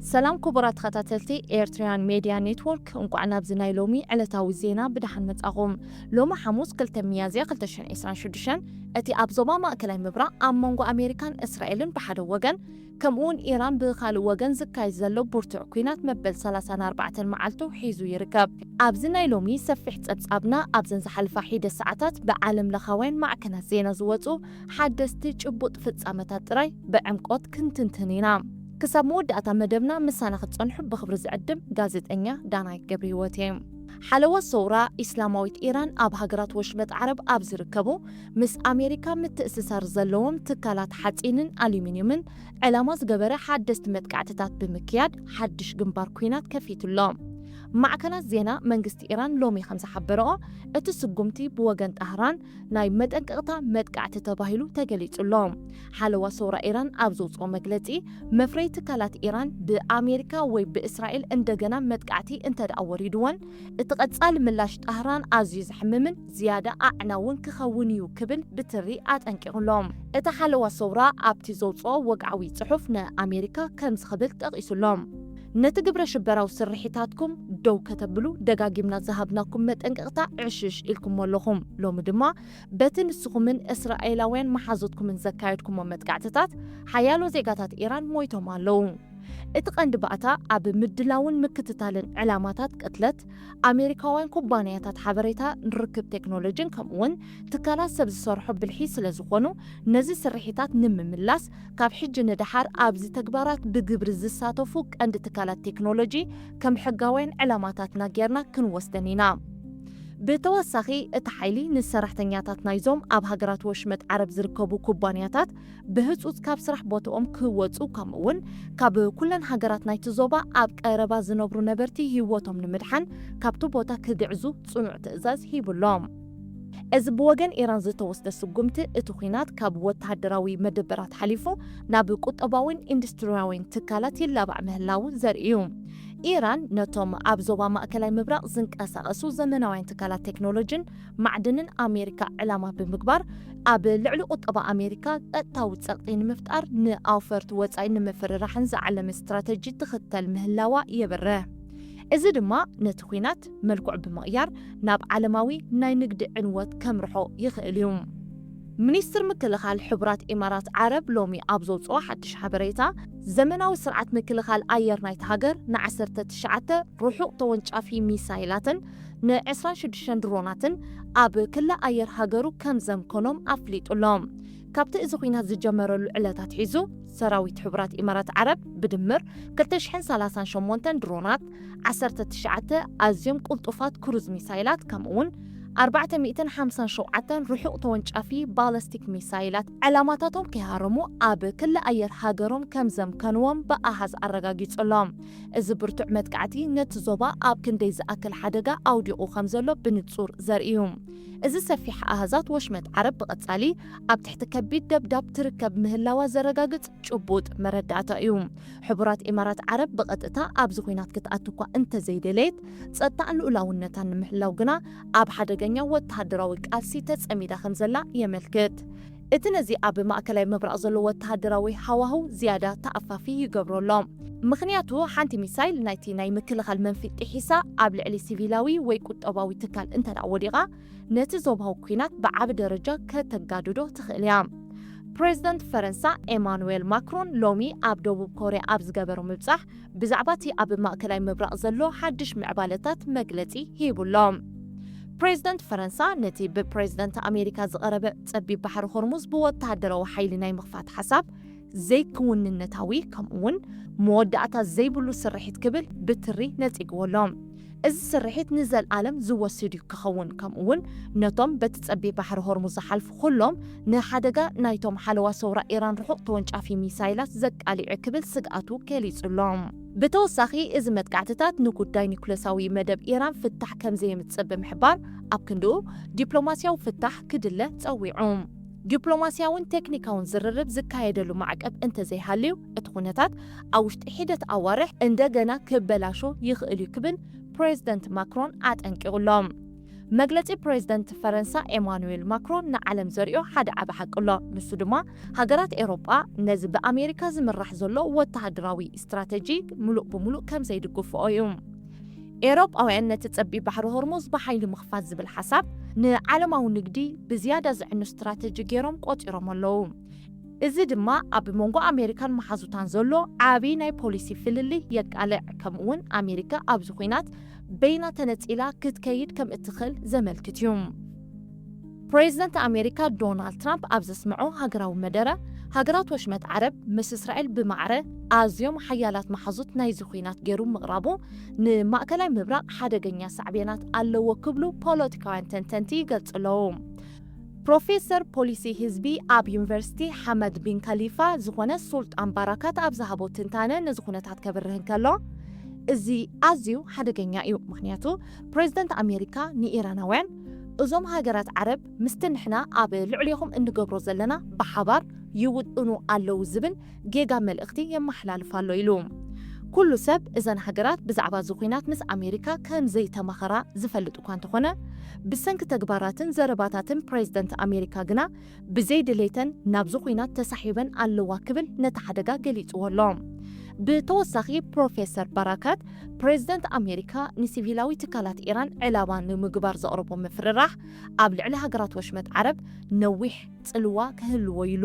ሰላም ክቡራት ተኸታተልቲ ኤርትራውያን ሜድያ ኔትወርክ፣ እንቋዕ ናብዚ ናይ ሎሚ ዕለታዊ ዜና ብደሓን መጻኹም። ሎሚ ሓሙስ ክልተ ሚያዝያ ክልተ ሽሕን ዕስራን ሽዱሽተን፣ እቲ ኣብ ዞባ ማእከላይ ምብራቕ ኣብ መንጎ ኣሜሪካን እስራኤልን ብሓደ ወገን፣ ከምኡውን ኢራን ብኻልእ ወገን ዝካየድ ዘሎ ብርቱዕ ኲናት መበል ሰላሳን ኣርባዕተን መዓልቱ ሒዙ ይርከብ። ኣብዚ ናይ ሎሚ ሰፊሕ ጸብጻብና፣ ኣብዘን ዝሓለፋ ሒደት ሰዓታት ብዓለም ለኻውያን ማዕከናት ዜና ዝወጹ ሓደስቲ ጭቡጥ ፍጻመታት ጥራይ ብዕምቆት ክንትንትን ኢና። ክሳብ መወዳእታ መደብና ምሳና ክትጸንሑ ብኽብሪ ዝዕድም ጋዜጠኛ ዳናይት ገብረህይወት እየ። ሓለዋ ሰውራ ኢስላማዊት ኢራን ኣብ ሃገራት ወሽመጥ ዓረብ ኣብ ዝርከቡ ምስ ኣሜሪካ ምትእስሳር ዘለዎም ትካላት ሓጺንን ኣሉሚንዩምን ዕላማ ዝገበረ ሓደስቲ መጥቃዕትታት ብምክያድ ሓድሽ ግንባር ኲናት ከፊቱ ኣሎ። ማዕከናት ዜና መንግስቲ ኢራን ሎሚ ከም ዝሓበረኦ፣ እቲ ስጉምቲ ብወገን ጣህራን ናይ መጠንቀቕታ መጥቃዕቲ ተባሂሉ ተገሊጹ ኣሎ። ሓለዋ ሰውራ ኢራን ኣብ ዘውጽኦ መግለጺ፣ መፍረይ ትካላት ኢራን ብኣሜሪካ ወይ ብእስራኤል እንደገና መጥቃዕቲ እንተ ደኣ ወሪድወን፣ እቲ ቀጻሊ ምላሽ ጣህራን ኣዝዩ ዘሕምምን ዝያዳ ኣዕናውን ክኸውን እዩ ክብል ብትሪ ኣጠንቂቑ ኣሎ። እቲ ሓለዋ ሰውራ ኣብቲ ዘውጽኦ ወግዓዊ ጽሑፍ ንኣሜሪካ ከምዚ ክብል ጠቒሱ ኣሎ። ነቲ ግብረ ሽበራዊ ስርሒታትኩም ደው ከተብሉ ደጋጊምና ዝሃብናኩም መጠንቀቕታ ዕሽሽ ኢልኩሞ ኣለኹም። ሎሚ ድማ በቲ ንስኹምን እስራኤላውያን መሓዙትኩምን ዘካየድኩሞ መጥቃዕትታት ሓያሎ ዜጋታት ኢራን ሞይቶም ኣለዉ። እቲ ቀንዲ ባእታ ኣብ ምድላውን ምክትታልን ዕላማታት ቅትለት ኣሜሪካውያን ኩባንያታት ሓበሬታ፣ ርክብ ቴክኖሎጂን ከምኡውን ትካላት ሰብ ዝሰርሖ ብልሒ ስለ ዝኾኑ፣ ነዚ ስርሒታት ንምምላስ ካብ ሕጂ ንደሓር ኣብዚ ተግባራት ብግብሪ ዝሳተፉ ቀንዲ ትካላት ቴክኖሎጂ ከም ሕጋውያን ዕላማታትና ጌርና ክንወስደን ኢና። ብተወሳኺ፣ እቲ ሓይሊ ንሰራሕተኛታት ናይዞም ኣብ ሃገራት ወሽመጥ ዓረብ ዝርከቡ ኩባንያታት ብህጹጽ ካብ ስራሕ ቦታኦም ክወጹ፣ ከምኡውን ካብ ኩለን ሃገራት ናይቲ ዞባ ኣብ ቀረባ ዝነብሩ ነበርቲ ህይወቶም ንምድሓን ካብቲ ቦታ ክግዕዙ ጽኑዕ ትእዛዝ ሂቡ ኣሎ። እዚ ብወገን ኢራን ዝተወስደ ስጉምቲ፣ እቲ ኲናት ካብ ወተሃደራዊ መደበራት ሓሊፉ ናብ ቁጠባዊን ኢንዱስትሪያዊን ትካላት ይላባዕ ምህላዉ ዘርኢ እዩ። ኢራን ነቶም ኣብ ዞባ ማእከላይ ምብራቕ ዝንቀሳቐሱ ዘመናውያን ትካላት ቴክኖሎጂን ማዕድንን ኣሜሪካ ዕላማ ብምግባር፣ ኣብ ልዕሊ ቁጠባ ኣሜሪካ ቀጥታዊ ጸቕጢ ንምፍጣር፣ ንኣውፈርቲ ወጻኢ ንምፍርራሕን ዝዓለመ ስትራተጂ ትኽተል ምህላዋ የብርህ። እዚ ድማ ነቲ ኲናት መልክዑ ብምቕያር ናብ ዓለማዊ ናይ ንግዲ ዕንወት ከምርሖ ይኽእል እዩ። ሚኒስትር ምክልኻል ሕቡራት ኢማራት ዓረብ ሎሚ ኣብ ዘውጽኦ ሓድሽ ሓበሬታ፣ ዘመናዊ ስርዓት ምክልኻል ኣየር ናይቲ ሃገር ንዓሰርተ ትሽዓተ ርሑቕ ተወንጫፊ ሚሳይላትን ንዕስራን ሽዱሽተን ድሮናትን ኣብ ክሊ ኣየር ሃገሩ ከም ዘምከኖም ኣፍሊጡ ኣሎ። ካብቲ እዚ ኲናት ዝጀመረሉ ዕለታት ሒዙ፣ ሰራዊት ሕቡራት ኢማራት ዓረብ ብድምር ክልተ ሽሕን ሰላሳን ሸሞንተን ድሮናት፣ ዓሰርተ ትሽዓተ ኣዝዮም ቅልጡፋት ክሩዝ ሚሳይላት፣ ከምኡውን ኣርባዕተ ሚእትን ሓምሳን ሸውዓተን ርሑቕ ተወንጫፊ ባለስቲክ ሚሳይላት፣ ዕላማታቶም ከይሃረሙ ኣብ ክሊ ኣየር ሃገሮም ከም ዘምከንዎም ብኣሃዝ ኣረጋጊጹ ኣሎ። እዚ ብርቱዕ መጥቃዕቲ ነቲ ዞባ ኣብ ክንደይ ዝኣክል ሓደጋ ኣውዲቑ ከም ዘሎ ብንጹር ዘርኢ እዩ። እዚ ሰፊሕ ኣሃዛት፣ ወሽመጥ ዓረብ ብቐጻሊ ኣብ ትሕቲ ከቢድ ደብዳብ ትርከብ ምህላዋ ዘረጋግጽ ጭቡጥ መረዳእታ እዩ። ሕቡራት ኢማራት ዓረብ ብቐጥታ ኣብዚ ኲናት ክትኣቱ እኳ እንተዘይደለየት፣ ጸጥታን ልኡላውነታን ንምሕላው ግና ኣብ ሓደገኛ ወተሃደራዊ ቃልሲ ተጸሚዳ ከም ዘላ የመልክት። እቲ ነዚ ኣብ ማእከላይ ምብራቕ ዘሎ ወተሃደራዊ ሃዋህው ዝያዳ ተኣፋፊ ይገብሮ ኣሎ። ምኽንያቱ፣ ሓንቲ ሚሳይል ናይቲ ናይ ምክልኻል መንፊት ጥሒሳ ኣብ ልዕሊ ሲቪላዊ ወይ ቁጠባዊ ትካል እንተ ደኣ ወዲቓ፣ ነቲ ዞባዊ ኲናት ብዓቢ ደረጃ ከተጋድዶ ትኽእል እያ። ፕሬዚደንት ፈረንሳ ኤማኑኤል ማክሮን ሎሚ ኣብ ደቡብ ኮርያ ኣብ ዝገበሮ ምብጻሕ፣ ብዛዕባ እቲ ኣብ ማእከላይ ምብራቕ ዘሎ ሓድሽ ምዕባለታት መግለጺ ሂቡ ኣሎ። ፕሬዚደንት ፈረንሳ ነቲ ብፕሬዚደንት ኣሜሪካ ዝቐረበ ጸቢብ ባሕሪ ሆርሙዝ ብወተሃደራዊ ሓይሊ ናይ ምኽፋት ሓሳብ ዘይክውንነታዊ፣ ከምኡውን መወዳእታ ዘይብሉ ስርሒት ክብል ብትሪ ነጺግዎ ኣሎ። እዚ ስርሒት ንዘልኣለም ዝወስድ እዩ ክኸውን፣ ከምኡውን ነቶም በቲ ጸቢብ ባሕሪ ሆርሙዝ ዝሓልፉ ኩሎም ንሓደጋ ናይቶም ሓለዋ ሰውራ ኢራን ርሑቕ ተወንጫፊ ሚሳይላት ዘቃልዕ ክብል ስግኣቱ ገሊጹ ኣሎ። ብተወሳኺ፣ እዚ መጥቃዕትታት ንጉዳይ ኒኩለሳዊ መደብ ኢራን ፍታሕ ከም ዘየምጽእ ብምሕባር፣ ኣብ ክንድኡ ዲፕሎማስያዊ ፍታሕ ክድለ ጸዊዑ። ዲፕሎማስያውን ቴክኒካውን ዝርርብ ዝካየደሉ ማዕቀብ እንተዘይሃልዩ፣ እቲ ኩነታት ኣብ ውሽጢ ሒደት ኣዋርሕ እንደገና ክበላሾ ይኽእል እዩ ክብል ፕሬዚደንት ማክሮን ኣጠንቂቑ ኣሎ። መግለጺ ፕሬዝደንት ፈረንሳ ኤማኑኤል ማክሮን ንዓለም ዘሪኦ ሓደ ዓቢ ሓቂ ኣሎ። ንሱ ድማ ሃገራት ኤውሮጳ ነዚ ብኣሜሪካ ዝምራሕ ዘሎ ወተሃደራዊ ስትራተጂ ምሉእ ብምሉእ ከም ዘይድግፍኦ እዩ። ኤውሮጳውያን ነቲ ጸቢብ ባሕሪ ሆርሙዝ ብሓይሊ ምኽፋት ዝብል ሓሳብ ንዓለማዊ ንግዲ ብዝያዳ ዘዕኑ ስትራተጂ ገይሮም ቆጺሮም ኣለዉ። እዚ ድማ ኣብ መንጎ ኣሜሪካን መሓዙታን ዘሎ ዓቢ ናይ ፖሊሲ ፍልልይ የቃልዕ፣ ከምኡውን ኣሜሪካ ኣብዚ ኲናት በይና ተነጺላ ክትከይድ ከም እትኽእል ዘመልክት እዩ። ፕሬዝደንት ኣሜሪካ ዶናልድ ትራምፕ ኣብ ዘስምዖ ሃገራዊ መደረ፣ ሃገራት ወሽመጥ ዓረብ ምስ እስራኤል ብማዕረ ኣዝዮም ሓያላት መሓዙት ናይዚ ኲናት ገይሩ ምቕራቡ ንማእከላይ ምብራቕ ሓደገኛ ሳዕቤናት ኣለዎ ክብሉ ፖለቲካውያን ተንተንቲ ይገልጹ ኣለዉ። ፕሮፌሰር ፖሊሲ ህዝቢ ኣብ ዩኒቨርሲቲ ሓመድ ቢን ካሊፋ ዝኾነ ሱልጣን ባራካት ኣብ ዝሃቦ ትንታነ ነዚ ኩነታት ከብርህ እንከሎ፣ እዚ ኣዝዩ ሓደገኛ እዩ፣ ምኽንያቱ ፕሬዝደንት ኣሜሪካ ንኢራናውያን፣ እዞም ሃገራት ዓረብ ምስቲ ንሕና ኣብ ልዕሌኹም እንገብሮ ዘለና ብሓባር ይውጥኑ ኣለዉ ዝብል ጌጋ መልእኽቲ የመሓላልፍ ኣሎ ኢሉ። ኩሉ ሰብ እዘን ሃገራት ብዛዕባ እዚ ኲናት ምስ ኣሜሪካ ከም ዘይተማኸራ ዝፈልጥ እኳ እንተኾነ፣ ብሰንኪ ተግባራትን ዘረባታትን ፕሬዝደንት ኣሜሪካ ግና ብዘይድሌተን ናብዚ ኲናት ተሳሒበን ኣለዋ ክብል ነቲ ሓደጋ ገሊጽዎ ኣሎ። ብተወሳኺ ፕሮፌሰር ባራካት፣ ፕሬዝደንት ኣሜሪካ ንሲቪላዊ ትካላት ኢራን ዕላማ ንምግባር ዘቕረቦ ምፍርራሕ ኣብ ልዕሊ ሃገራት ወሽመጥ ዓረብ ነዊሕ ጽልዋ ክህልዎ ኢሉ።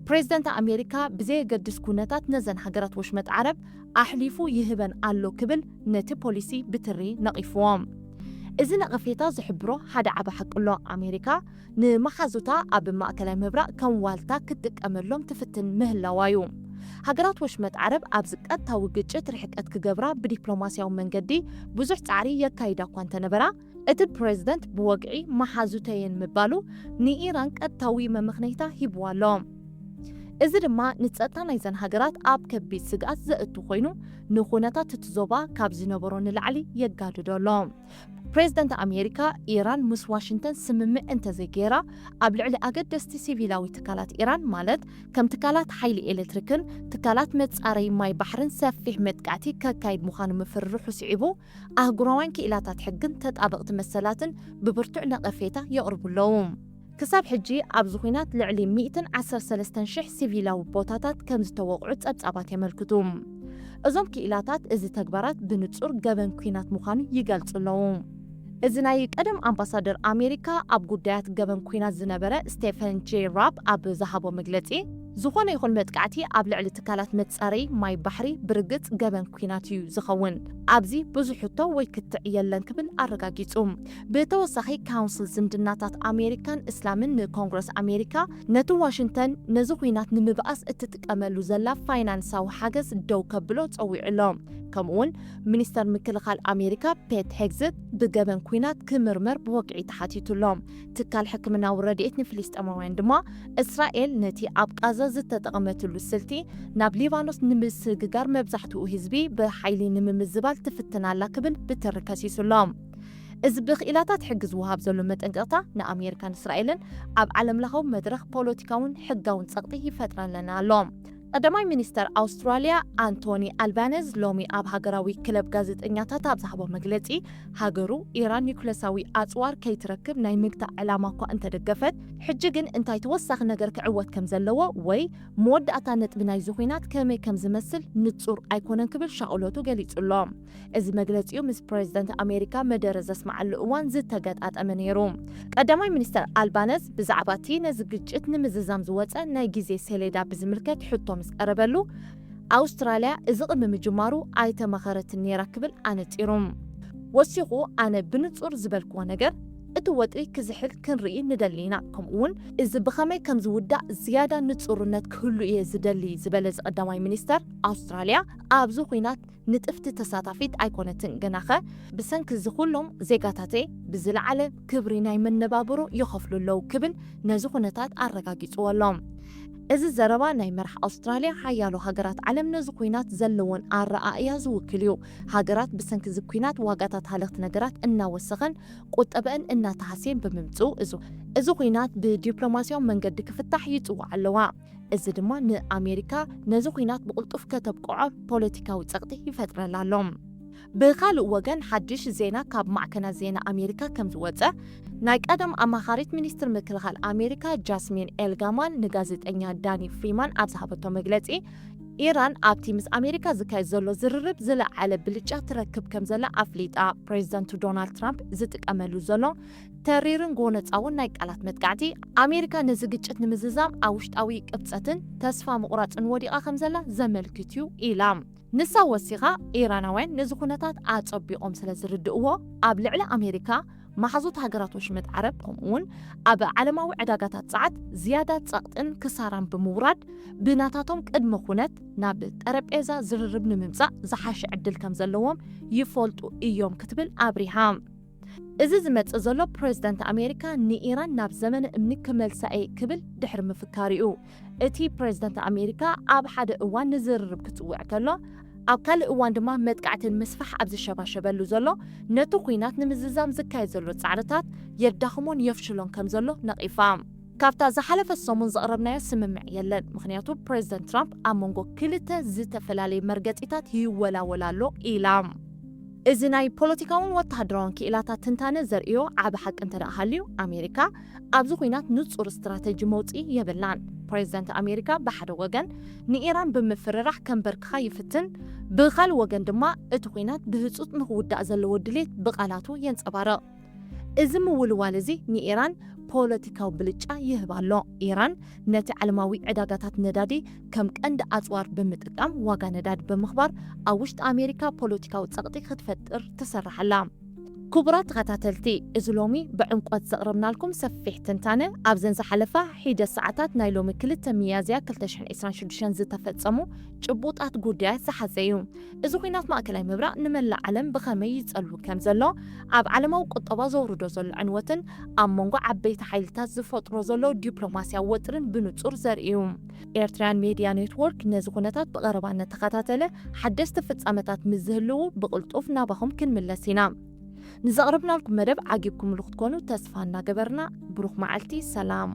ፕሬዝደንት ኣሜሪካ ብዘየገድስ ኩነታት ነዘን ሃገራት ወሽመጥ ዓረብ ኣሕሊፉ ይህበን ኣሎ ክብል ነቲ ፖሊሲ ብትሪ ነቒፍዎ። እዚ ነቐፌታ ዝሕብሮ ሓደ ዓቢ ሓቂ ኣሎ። ኣሜሪካ ንመሓዙታ ኣብ ማእከላይ ምብራቕ ከም ዋልታ ክትጥቀመሎም ትፍትን ምህላዋ እዩ። ሃገራት ወሽመጥ ዓረብ ኣብዚ ቀጥታዊ ግጭት ርሕቀት ክገብራ ብዲፕሎማስያዊ መንገዲ ብዙሕ ጻዕሪ የካይዳ እኳ እንተነበራ፣ እቲ ፕሬዝደንት ብወግዒ መሓዙተየን ምባሉ ንኢራን ቀጥታዊ መመኽነይታ ሂብዋ ኣሎ። እዚ ድማ ንጸጥታ ናይዘን ሃገራት ኣብ ከቢድ ስግኣት ዘእቱ ኮይኑ፣ ንኹነታት እቲ ዞባ ካብ ዝነበሮ ንላዕሊ የጋድዶ ኣሎ። ፕሬዝደንት ኣሜሪካ፣ ኢራን ምስ ዋሽንግተን ስምምዕ እንተዘይገይራ፣ ኣብ ልዕሊ ኣገደስቲ ሲቪላዊ ትካላት ኢራን፣ ማለት ከም ትካላት ሓይሊ ኤሌክትሪክን ትካላት መጻረዪ ማይ ባሕርን ሰፊሕ መጥቃዕቲ ከካይድ ምዃኑ ምፍርርሑ ስዒቡ፣ ኣህጉራውያን ክኢላታት ሕግን ተጣበቕቲ መሰላትን ብብርቱዕ ነቐፌታ የቕርቡ ኣለዉ። ክሳብ ሕጂ ኣብዚ ኲናት ልዕሊ ሚእትን ዓሰርተ ሰለስተን ሽሕ ሲቪላዊ ቦታታት ከም ዝተወቕዑ ጸብጻባት የመልክቱ። እዞም ክኢላታት እዚ ተግባራት ብንጹር ገበን ኲናት ምዃኑ ይገልጹ ኣለዉ። እዚ ናይ ቀደም ኣምባሳደር ኣሜሪካ ኣብ ጉዳያት ገበን ኲናት ዝነበረ ስቴፈን ጄ ራፕ ኣብ ዝሃቦ መግለጺ፣ ዝኾነ ይኹን መጥቃዕቲ ኣብ ልዕሊ ትካላት መጻረዪ ማይ ባሕሪ ብርግጽ ገበን ኲናት እዩ ዝኸውን። ኣብዚ ብዙሕ ሕቶ ወይ ክትዕ የለን ክብል ኣረጋጊጹ። ብተወሳኺ ካውንስል ዝምድናታት ኣሜሪካን እስላምን ንኮንግረስ ኣሜሪካ ነቲ ዋሽንግተን ነዚ ኲናት ንምብኣስ እትጥቀመሉ ዘላ ፋይናንሳዊ ሓገዝ ደው ከብሎ ጸዊዑ ኣሎ። ከምኡውን ሚኒስተር ምክልኻል ኣሜሪካ ፔት ሄግዝት ብገበን ኲናት ክምርመር ብወግዒ ተሓቲቱ ኣሎ። ትካል ሕክምናዊ ረድኤት ንፍልስጤማውያን ድማ እስራኤል ነቲ ኣብ ቃዛ ዝተጠቐመትሉ ስልቲ ናብ ሊባኖስ ንምስግጋር መብዛሕትኡ ህዝቢ ብሓይሊ ንምምዝባል ትፍትን ኣላ ክብል ብትሪ ከሲሱ ኣሎ። እዚ ብክኢላታት ሕጊ ዝወሃብ ዘሎ መጠንቀቕታ ንኣሜሪካን እስራኤልን ኣብ ዓለምለኻዊ መድረኽ ፖለቲካውን ሕጋውን ጸቕጢ ይፈጥረለን ኣሎ። ቀዳማይ ሚኒስተር ኣውስትራልያ ኣንቶኒ ኣልባነዝ ሎሚ ኣብ ሃገራዊ ክለብ ጋዜጠኛታት ኣብ ዝሃቦ መግለጺ፣ ሃገሩ ኢራን ኒኩለሳዊ ኣጽዋር ከይትረክብ ናይ ምግታእ ዕላማ እኳ እንተደገፈት፣ ሕጂ ግን እንታይ ተወሳኺ ነገር ክዕወት ከም ዘለዎ ወይ መወዳእታ ነጥቢ ናይዚ ኲናት ከመይ ከም ዝመስል ንጹር ኣይኮነን ክብል ሻቕሎቱ ገሊጹ ኣሎ። እዚ መግለጺኡ ምስ ፕሬዝደንት ኣሜሪካ መደረ ዘስምዓሉ እዋን ዝተገጣጠመ ነይሩ። ቀዳማይ ሚኒስተር ኣልባነዝ ብዛዕባ እቲ ነዚ ግጭት ንምዝዛም ዝወጸ ናይ ግዜ ሰሌዳ ብዝምልከት ሕቶ ምስ ቀረበሉ፣ ኣውስትራልያ እዚ ቅድሚ ምጅማሩ ኣይተማኸረትን ነይራ ክብል ኣነጺሩ። ወሲኹ፣ ኣነ ብንጹር ዝበልክዎ ነገር፣ እቲ ወጥሪ ክዝሕል ክንርኢ ንደሊ ኢና፣ ከምኡውን እዚ ብኸመይ ከም ዝውዳእ ዝያዳ ንጹርነት ክህሉ እየ ዝደሊ ዝበለ እዚ ቀዳማይ ሚኒስተር ኣውስትራልያ፣ ኣብዚ ኲናት ንጥፍቲ ተሳታፊት ኣይኮነትን፣ ግናኸ ብሰንኪ እዚ ኩሎም ዜጋታተይ ብዝለዓለ ክብሪ ናይ መነባብሮ ይኸፍሉ ኣለዉ ክብል ነዚ ኩነታት ኣረጋጊጽዎ ኣሎ። እዚ ዘረባ ናይ መራሕ ኣውስትራልያ ሓያሎ ሃገራት ዓለም ነዚ ኲናት ዘለወን ኣረኣእያ ዝውክል እዩ። ሃገራት ብሰንኪ እዚ ኲናት ዋጋታት ሃለኽቲ ነገራት እናወሰኸን ቁጠበአን እናተሃስየን ብምምጽኡ፣ እዚ፣ እዚ ኲናት ብዲፕሎማስያዊ መንገዲ ክፍታሕ ይጽውዓ ኣለዋ። እዚ ድማ ንኣሜሪካ ነዚ ኲናት ብቕልጡፍ ከተብቅዖ ፖለቲካዊ ጸቕጢ ይፈጥረላ ኣሎ። ብኻልእ ወገን፣ ሓድሽ ዜና ካብ ማዕከናት ዜና ኣሜሪካ ከም ዝወጸ፣ ናይ ቀደም ኣማኻሪት ሚኒስትር ምክልኻል ኣሜሪካ ጃስሚን ኤልጋማን ንጋዜጠኛ ዳኒ ፍሪማን ኣብ ዝሃበቶ መግለጺ፣ ኢራን ኣብቲ ምስ ኣሜሪካ ዝካየድ ዘሎ ዝርርብ ዝለዓለ ብልጫ ትረክብ ከም ዘላ ኣፍሊጣ። ፕሬዚደንት ዶናልድ ትራምፕ ዝጥቀመሉ ዘሎ ተሪርን ጎነጻውን ናይ ቃላት መጥቃዕቲ፣ ኣሜሪካ ነዚ ግጭት ንምዝዛም ኣብ ውሽጣዊ ቅብጸትን ተስፋ ምቑራጽን ወዲቓ ከም ዘላ ዘመልክት እዩ ኢላ። ንሳ ወሲኻ፣ ኢራናውያን ነዚ ኩነታት ኣጸቢቖም ስለ ዝርድእዎ፣ ኣብ ልዕሊ ኣሜሪካ፣ መሓዙት ሃገራት ወሽመጥ ዓረብ፣ ከምኡውን ኣብ ዓለማዊ ዕዳጋታት ጸዓት ዝያዳ ጸቕጥን ክሳራን ብምውራድ፣ ብናታቶም ቅድመ ኩነት ናብ ጠረጴዛ ዝርርብ ንምምጻእ ዝሓሸ ዕድል ከም ዘለዎም ይፈልጡ እዮም ክትብል ኣብሪሃ። እዚ ዝመጽእ ዘሎ፣ ፕሬዚደንት ኣሜሪካ ንኢራን ናብ ዘመነ እምኒ ክመልሳ እየ ክብል ድሕሪ ምፍካሩ እዩ። እቲ ፕሬዚደንት ኣሜሪካ ኣብ ሓደ እዋን ንዝርርብ ክጽውዕ ከሎ፣ ኣብ ካልእ እዋን ድማ መጥቃዕትን ምስፋሕ ኣብ ዝሸባሸበሉ ዘሎ፣ ነቲ ኲናት ንምዝዛም ዝካየድ ዘሎ ጻዕርታት የዳኽሞን የፍሽሎን ከም ዘሎ ነቒፋ። ካብታ ዝሓለፈ ሰሙን ዘቕረብናዮ ስምምዕ የለን፣ ምኽንያቱ ፕሬዚደንት ትራምፕ ኣብ መንጎ ክልተ ዝተፈላለየ መርገጺታት ይወላወል ኣሎ ኢላ። እዚ ናይ ፖለቲካውን ወተሃደራውን ክኢላታት ትንታነ ዘርእዮ ዓቢ ሓቂ እንተ ደኣ ሃልዩ፣ ኣሜሪካ ኣብዚ ኲናት ንጹር ስትራተጂ መውጽኢ የብላን። ፕሬዚደንት ኣሜሪካ ብሓደ ወገን ንኢራን ብምፍርራሕ ከንበርክኻ ይፍትን፣ ብኻልእ ወገን ድማ እቲ ኲናት ብህጹጽ ንኽውዳእ ዘለዎ ድሌት ብቓላቱ የንጸባርቕ። እዚ ምውልዋል እዚ ንኢራን ፖለቲካዊ ብልጫ ይህብ ኣሎ። ኢራን ነቲ ዓለማዊ ዕዳጋታት ነዳዲ ከም ቀንዲ ኣጽዋር ብምጥቃም፣ ዋጋ ነዳዲ ብምኽባር፣ ኣብ ውሽጢ ኣሜሪካ ፖለቲካዊ ጸቕጢ ክትፈጥር ትሰርሕ ኣላ። ክቡራት ተኸታተልቲ፣ እዚ ሎሚ ብዕምቆት ዘቕረብናልኩም ሰፊሕ ትንታነ፣ ኣብዘን ዝሓለፋ ሒደት ሰዓታት ናይ ሎሚ ክልተ ሚያዝያ ክልተ ሽሕን ዕስራን ሽዱሽተን ዝተፈጸሙ ጭቡጣት ጉዳያት ዝሓዘ እዩ። እዚ ኲናት ማእከላይ ምብራቕ ንመላእ ዓለም ብኸመይ ይጸሉ ከም ዘሎ፣ ኣብ ዓለማዊ ቁጠባ ዘውርዶ ዘሎ ዕንወትን ኣብ መንጎ ዓበይቲ ሓይልታት ዝፈጥሮ ዘሎ ዲፕሎማስያዊ ወጥርን ብንጹር ዘርኢ እዩ። ኤርትራውያን ሜድያ ኔትወርክ ነዚ ኩነታት ብቐረባ እናተኸታተለ፣ ሓደስቲ ፍጻመታት ምስ ዝህልዉ ብቕልጡፍ ናባኹም ክንምለስ ኢና። ንዘቕረብናልኩም መደብ ዓጊብኩምሉ ክትኮኑ ተስፋ እናገበርና፣ ብሩኽ መዓልቲ፣ ሰላም።